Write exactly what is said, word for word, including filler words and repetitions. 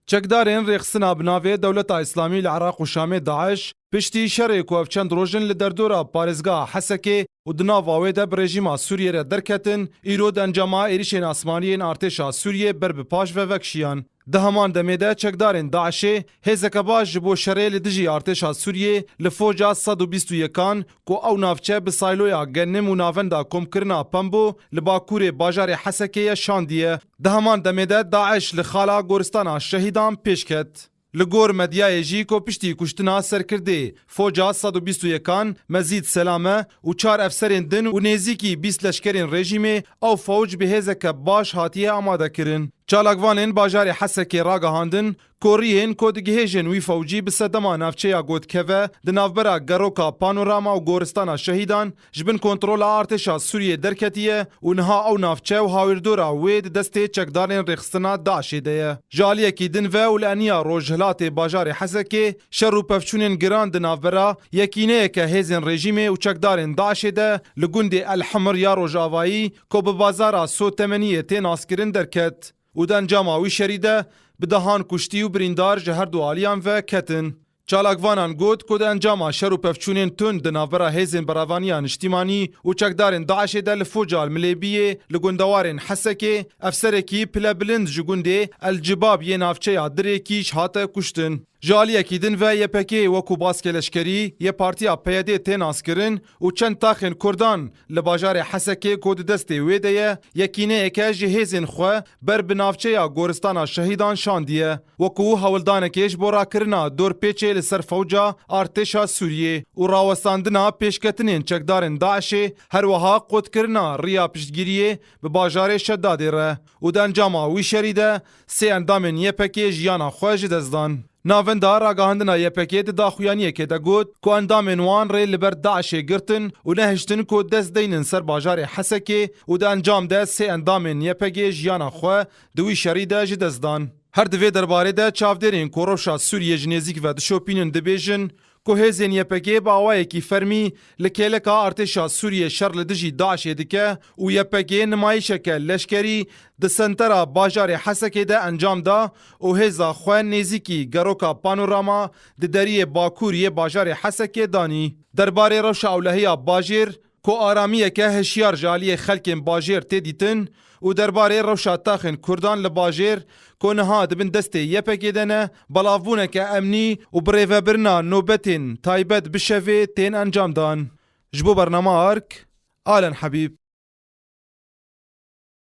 Çekdarên rêxistina bi navê Dewleta Îslamî li Iraq û Şamê, DAIŞ, piştî şerê ku ev çend roj in li derdora parêzgeha Hesekê û di nava wê de bi rejîma Sûriyê re derketin, îro di encama êrişên asmanî yên artêşa Sûriyê ber bi paş ve vekişiyan. Di heman demê de çekdarên DAIŞê hêzeke baş ji bo şerê li dijî artêşa Sûriyê li foca sed û bîst û yekan ku ew navçe bi sayloya Genim û navenda komkirina Pembo li bakurê bajarê Hesekê ye şandiye. Di heman demê de DAIŞ li xala Goristana Şehîdan pêş ket. Li gor medyayê jî ku piştî kuştina serkirdê foca sed û bîst û yekan Mezîd Selame û çar efserên din û nêzîkî bîst leşkerên rejîmê ew fewc bi hêzeke baş hatiye amadekirin. Çalakvanên bajarê Hesekê ragihandin ku riyên ku digihêjin wî fewcî bi sedema navçeya Gotkeve di navbera Geroka Panorama û Goristana Şehîdan ji bin kontrola artêşa Sûriyê derketiye û niha ew navçe û hawîrdora wê di destê çekdarên rêxistina DAIŞê de ye. Ji aliyekî din ve û li eniya rojhilatê bajarê Hesekê şer û pevçûnên giran di navbera yekîneyeke hêzên rejîmê û çekdarên DAIŞê de li gundê El Himr ya Rojavayî ku bi bazara Sotemeniyê tê naskirin derket û di encama wî şerî de bi dehan kuştî û birîndar ji her du aliyan ve ketin. Çalakvanan got ku di encama şer û pevçûnên tund di navbera hêzên berevaniya niştîmanî û çekdarên DAIŞê de li Focal Milêbiyê li gundewarên Hesekê, efserekî pilebilind ji gundê El Cibab yê navçeya Dirêkî ji hate kuştin. Ji aliyekî din ve Y P G wekû baskê leşkerî yê partiya P Y D tê naskirin û çend taxên Kurdan li bajarê Hesekê ku di destê wê de ye, yekîneyeke ji hêzên xwe ber bi navçeya Goristana Şehîdan şandiye. Wekû hewldanekê ji bo rakirina dorpêçê li ser fewca artêşa Sûriyê û rawestandina pêşketinên çekdarên DAIŞê, her wiha qotkirina riya piştgiriyê bi bajarê Şedadê re û di encama wî şerî de sê endamên Y P G jiyana xwe ji dest dan. Navenda ragihandina Y P G di daxuyaniyekê de got ku endamên wan rê li ber DAIŞê girtin û nehiştin ku dest deynin ser bajarê Hesekê û di encam de sê endamên Y P G jiyana xwe di wî şerî de ji dest dan. Her di vê derbarê de çavdêrên ku rewşa Sûriyê ji nêzîk ve dişopînin dibêjin ku hêzên Y P G bi awayekî fermî li kêleka artêşa Sûriyê şer li dijî DAIŞê dike û Y P G nimayişeke leşkerî di sentera bajarê Hesekê de encam da û hêza xwe nêzîkî Geroka Panorama di deriyê bakur yê bajarê Hesekê danî. Derbarê rewşa ewlehiya bajêr, ku aramiyeke hişyar ji aliyê xelkên bajêr tê dîtin û derbarê rewşa taxên Kurdan li bajêr, ku niha di bin destê Y P G de ne, belavbûneke emnî û birêvebirina nobetên taybet bi şevê tên encam dan. Ji bo bernama Ark, Alen Hebîb.